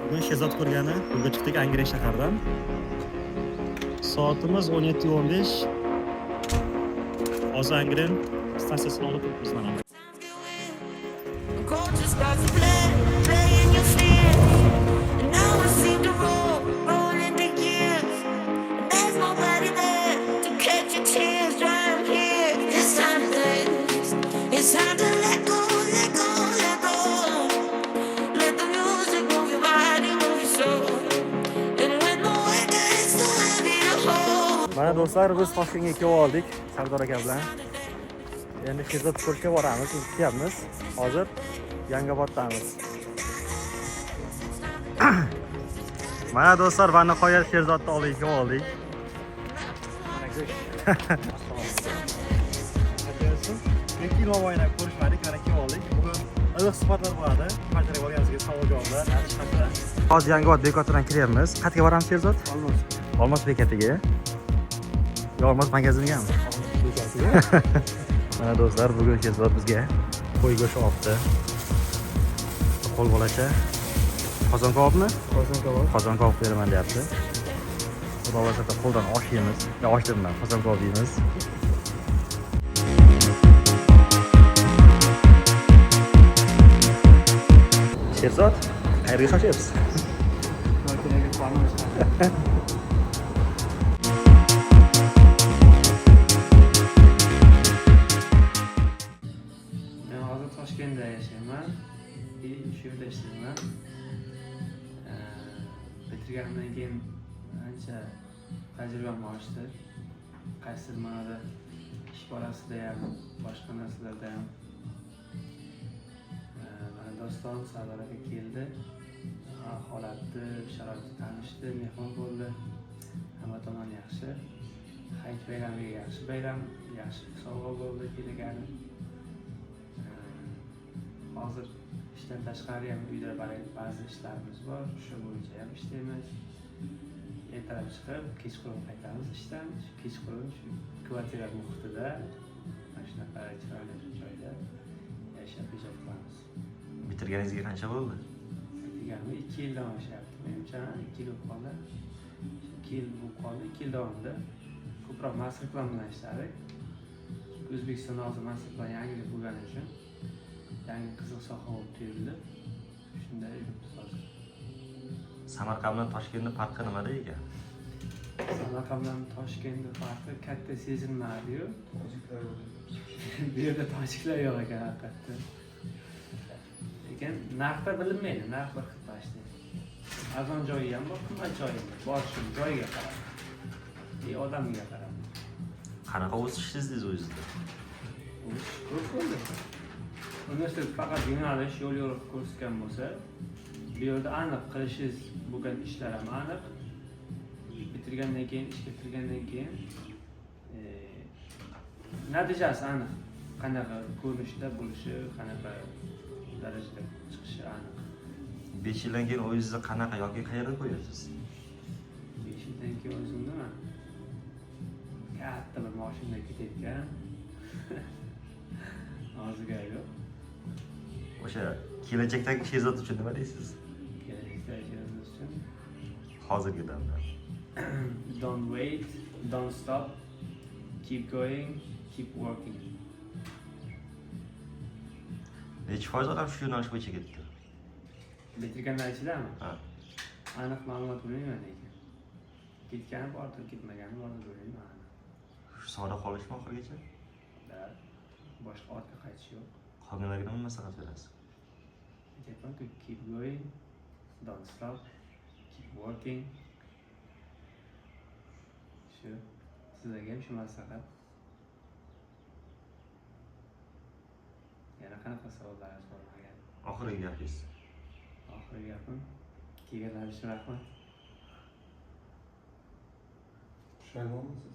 Bugun Sherzod ko'rgani yo'lga chiqdik Angren shahardan. Soatimiz 17:15. Hozir Angren stansiyasini olib turibmiz mana. Culture starts to play, play in your fears. And now I seem to roll, roll in the years. And there's nobody there to catch your tears, dry 'em here. It's time to dance. It's time to let go, let go, let go. Let the music move your body, move your soul. And when the weight gets too heavy to hold. Mana do'stlar, biz Toshkentga kelib oldik Sardor aka bilan. Endi Sherzod ko'rishga boramiz, kutyapmiz. Hozir Yangoboddamiz. Mana do'stlar, va nihoyat Sherzodni oldiga kelib oldik. Mana go'sht. 2 yil mobaynida ko'rishmadik, mana kelib oldik. Bugun iliq suhbatlar bo'ladi. Kvartiraga borganimizga savol javoblar, chiqadi. Hozir Yangobod bekatidan kiryapmiz. Qayerga boramiz, Sherzod? Olmos. Olmos bekatiga. Yo, Olmos magazinigami? Bekatiga. Mana do'stlar, bugun Sherzod bizga qo'y go'shti olibdi. Qo'l bolacha. Qozon kabobmi? Qozon kabob. Qozon kabob beraman deyapti. Xudo xohlasa qo'ldan osh yeymiz. Yo, osh debman, qozon kabob yeymiz. Sherzod, qayerga shoshyapsiz? Kvartiraga qornim ochgan. Men hozir Toshkentda yashayman и shu yerda ishlayman. Bitirganimdan keyin ancha tajribam oshdi. Qaysidir ma'noda ish borasida ham, boshqa narsalarda ham. Mana Doston, Sardor aka keldi. Holatni, sharoitni tanishdi, mehmon bo'ldi. Hamma tomon yaxshi. Hayit bayramiga yaxshi bayram, yaxshi sovg'a bo'ldi kelgani. Hozir ishdan tashqari ham uyda ba'zi ishlarimiz bor, o'sha bo'yicha ham ishlaymiz. Ertalab chiqib, kechqurun qaytamiz ishdan. Shu kechqurun shu kvartira muhitida, mana shunaqa chiroyli joyda yashab ijod qilamiz. Bitirganingizga qancha bo'ldi? Bitirganimga 2 yildan oshyapti menimcha, 2 yil bo'lib qoldi. 2 yil bo'lib qoldi. 2 yil davomida ko'proq master plan bilan ishladik. Chunki O'zbekistonda hozir master plan yangilik bo'lgani uchun yangi qiziq soha bo'lib tuyuldi. Shunda yuribmiz hozir. Samarqand bilan Toshkentning farqi nimada ekan? Samarqand bilan Toshkentni farqi katta sezilmadiyu. Bu yerda tojiklar yo'q ekan haqiqatda. Lekin narxda bilinmaydi, narx bir xil почти. Arzon joyi ham bor, qimmat joyi ham bor. Borishim joyiga qarab. И odamga qarab. Qanaqa o'sish sezdingiz o'zingizda? O'sish ko'p bo'ldi. Universitet faqat yo'nalish, yo'l yo'riq ko'rsatgan bo'lsa, bu yerda aniq qilishingiz bo'lgan ishlar ham aniq. Bitirgandan keyin, ishga kirgandan keyin natijasi aniq. Qanaqa ko'rinishda bo'lishi, qanaqa darajada chiqishi aniq. 5 yildan keyin o'zingizni qanaqa yoki qayerda ko'ryapsiz? 5 yildan keyin o'zimnimi? Katta bir moshinada ketayotgan. Hozirga yo'q. O'sha kelajakdagi Sherzod uchun nima deysiz? Kelajakda ishimiz uchun Hozirgi damda. Don't wait, don't stop, keep going, keep working. Nechi foiz odam shu yo'nalish bo'yicha ketdi? Bitirganlar ichidami? Ha. Aniq ma'lumot bilmayman lekin. Ketgani bordir, ketmagani bordir, bilmayman aniq. Shu sohada qolishmi oxirigacha? Да, boshqa ortga qaytish yo'q. Qolganlarga nima maslahat berasiz? Aytyapman-ku, keep going, don't stop, keep working. Shu sizlarga ham shu maslahat. Yana qanaqa savollaringiz bor agar? Oxirgi gapingiz. Oxirgi gapim, kelganlaringiz uchun rahmat. Pushaymonmisiz?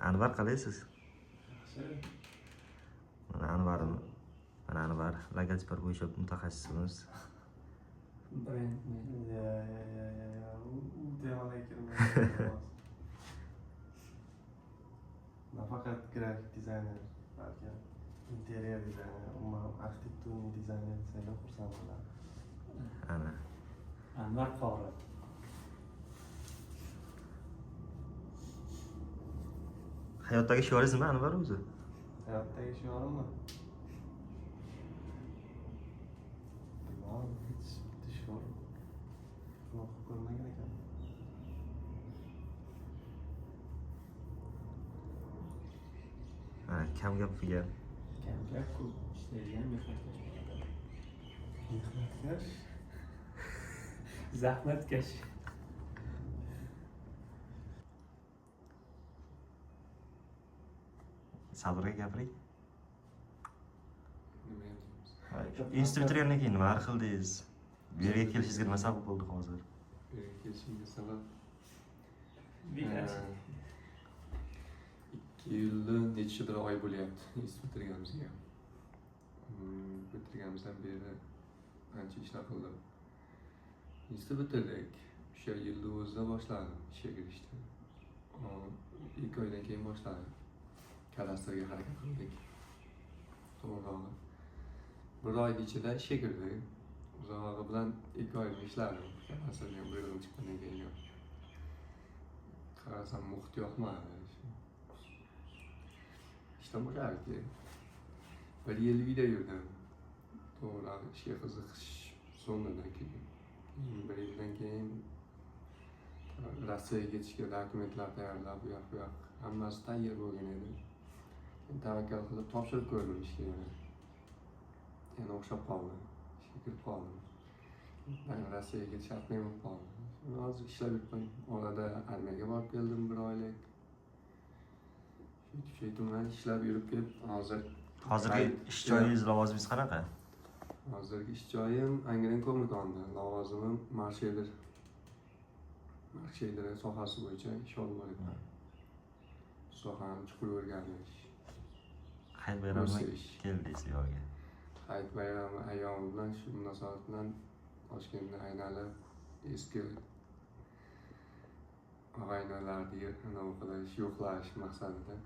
Anvar, qalaysiz? Yaxshi. Mana Anvarim. Mana Anvar, logotiplar bo'yicha mutaxassisimiz. Brend. Ya ya ya ya ya. U temalarga kirmayman. Nafaqat grafik dizayner, balki interyer dizayner, umuman arxitekturniy dizayner desak ham. Xursand qiladi. Ana. Anvar qori. Hayotdagi shioringiz nima, Anvar o'zi? Hayotdagi shiorimmi? Bilmadim, hech bitta shior qilib ko'rmagan ekanman. Ha, kam gap qilgan. Kam gap, ko'p ishlaydigan, mehnatkash. Mehnatkash. Zahmatkash. Sabrga gapiring. Nima ham deymiz? Institut bitirgandan keyin nima qildingiz? Bu yerga kelishingizga nima sabab bo'ldi hozir? Bu yerga kelishimga sabab Bekasi. 2 yilni nechidir oy bo'lyapti institut bitirganimizga. Bitirganimizdan beri ancha ishlar qildim. Institut bitirdik. O'sha yilni o'zida boshladim ishga kirishni. 2 oydan keyin boshladim. Kadastrga harakat qildik. To'g'rirog'i. Bir oyni ichida ishga kirdik. Uzog'i bilan 2 oy ishladim. Kadastrga buyrug'im chiqqandan keyin. Qarasam, muhit yoqmadi. Ishdan bo'shardi. Bir yil uyda yurdim. To'g'rirog'i, ishga qiziqish so'ndidan keyin. Keyin bir yildan keyin Rossiyaga ketishga dokumentlar tayyorlab, u yoq bu yoq hammasi tayyor bo'lgan edi. Keyin tavakkal qilib topshirib ko'rdim ishga yana. Yana o'xshab qoldi. Ishga kirib qoldim. Man Rossiyaga ketish hatmiy bo'lib qoldi. Hozir ishlab yuribman. Orada armiyaga borib keldim bir oylik. Shu tuman ishlab yurib kelib hozir. Hozirgi ish joyingiz, lavozimingiz qanaqa? Hozirgi ish joyim Angren ko'mir-konda. Lavozimim marsheyder. Marsheyder sohasi bo'yicha ish olib boryapman. Sohani chuqur o'rganish. Hayit bayrami O'sish. keldingiz bu yoqga. Hayit bayrami ayyomi bilan, shu munosabat bilan Toshkentni aylanib, eski og'aynilarni anavi qilish, yo'qlash maqsadida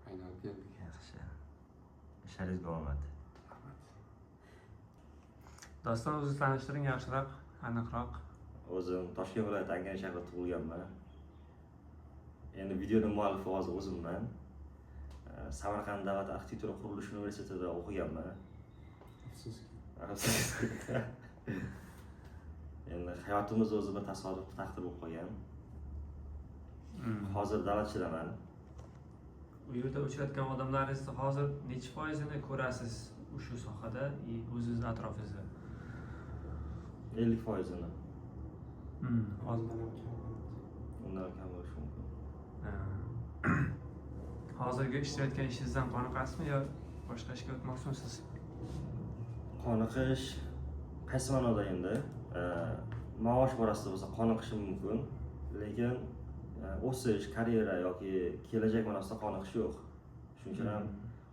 aylanib keldik. Yaxshi. Ishlaringizga omad. Rahmat. Doston, o'zingizni tanishtiring yaxshiroq, aniqroq. O'zim Toshkent viloyati Angren shahrida tug'ilganman. Endi videoni muallifi hozir o'zimman. Samarqand davlat arxitektura qurilish universitetida o'qiganman. Afsuski. Endi hayotimiz o'zi bir tasodif, taqdir bo'lib qolgan. Hozir davlat ishidaman. U yerda uchratgan odamlaringizni hozir nechi foizini ko'rasiz shu sohada и o'zingizni atrofingizda? 50%ini. Hozir Undan ham kam. Undan kam bo'lishi mumkin. Ha. Hozirgi ishlayotgan ishingizdan qoniqasizmi yo boshqa ishga o'tmoqchimisiz? Qoniqish qaysi ma'noda endi? Maosh borasida bo'lsa qoniqishim mumkin, lekin o'sish, karyera yoki kelajak ma'nosida qoniqish yo'q. Shuning uchun ham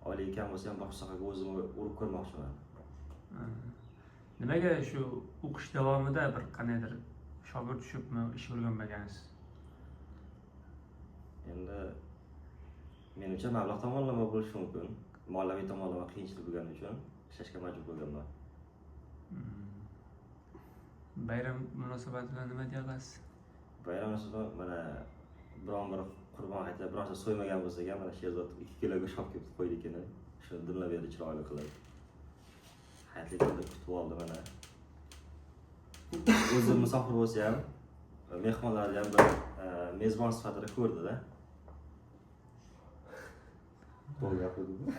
oyligi kam bo'lsa ham boshqa sohaga o'zimni urib ko'rmoqchiman. Ha. Nimaga shu o'qish davomida bir qandaydir shogird tushibmi, ish o'rganmagansiz? Endi menimcha, mablag' tomonlama bo'lishi mumkin. Moliyaviy tomonlama qiyinchilik bo'lgani uchun ishlashga majbur bo'lganman. Bayram munosabati bilan nima deya olasiz? Bayram munosabati, mana biron bir qurbon hayitida biron narsa so'ymagan bo'lsak ham, mana Sherzod 2 kilo go'sht olib kelib qo'ydi ekan. Shuni dimlab berdi chiroyli qilib. Hayitlik kunda kutib oldi mana. O'zi musofir bo'lsa ham mehmonlarni ham bir mezbon sifatida ko'rdida. To'g'ri gapirdimmi?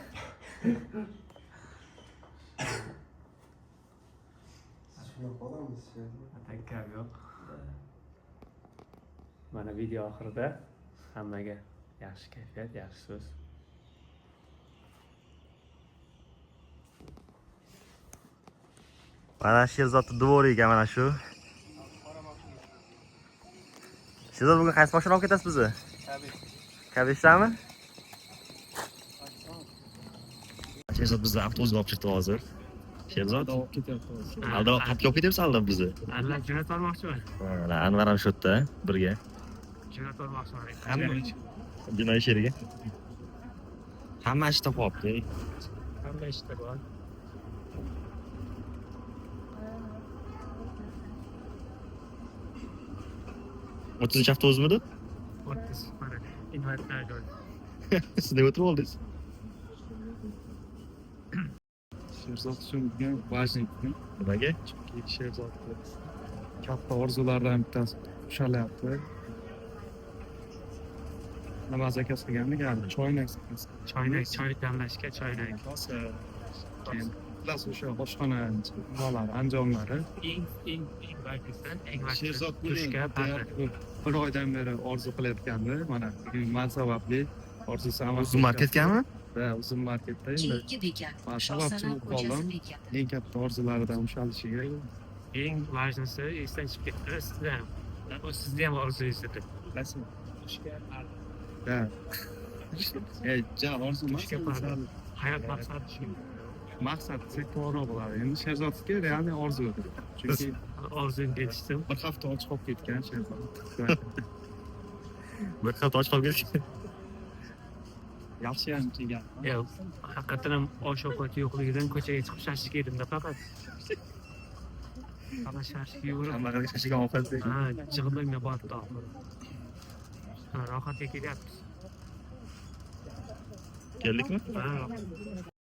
Shunaqa odammiz, Sherzod. А так gap yo'q. Mana video oxirida hammaga yaxshi kayfiyat, yaxshi so'z. Mana Sherzodni двор i ekan mana shu. Sherzod, bugun qaysi mashina olib ketasiz bizni? Kabeshdami? Sherzod bizni avtobusga olib chiqdi hozir. Sherzod, Olib ketyapti. Aldab, qayerga olib ketyapsiz aldab bizni? Anvar jo'natib olmoqchiman. Mana Anvar ham shu yerda birga. Jo'natib olmoqchiman. Hamma jinoiy sherigi. Hamma ish topyapti. Hamma ishda bor. 30 avtobusmidi? 30, mana inventar. Siz nega o'tirib oldingiz? Sherzod uchun bugun важный kun. Nimaga? Chunki Sherzodni katta orzularidan bittasi ushalyapti. Nima zakaz qilgandik hali? Choynak zakaz. Choynak, choy damlashga choynak. Rosa, keyin xullas o'sha oshxona nimalari, anjomlari. Eng eng eng важный, eng важный Sherzod buni dushka, parda. bir oydan beri orzu qilayotgandi. Mana bugun man sababli orzusi amalga Uzum marketgami? Va Uzum marketda endi Keyingi bekat man sababchi Shohsanam bo'lib ko'chasi qoldim. bekati. Eng katta orzularidan ushalishiga. Eng важный si esdan chiqib ketdi sizda ham. U sizni ham orzungiz edi. Bilasizmi? Dushka, parda. Ha. Ja, orzu emas, Dushka, parda. sal Hayot maqsadi shu. Maqsad desak to'g'riroq bo'ladi. Endi Sherzodga реальный orzu edi. Chunki Orzumga yetishdim. bir hafta och qolib ketgan Sherzod. Bir hafta och qolib ketgan. Yaxshi ham kelgan. Yo'q, haqiqatdan ham osh ovqat yo'qligidan ko'chaga chiqib shashlik yedimda faqat. Faqat shashlik yugurib, Kambag'alga shashlik ovqat. ha, jig'ildamga botdi oxiri. Ha, rohatga kelyapmiz. Keldikmi? Ha.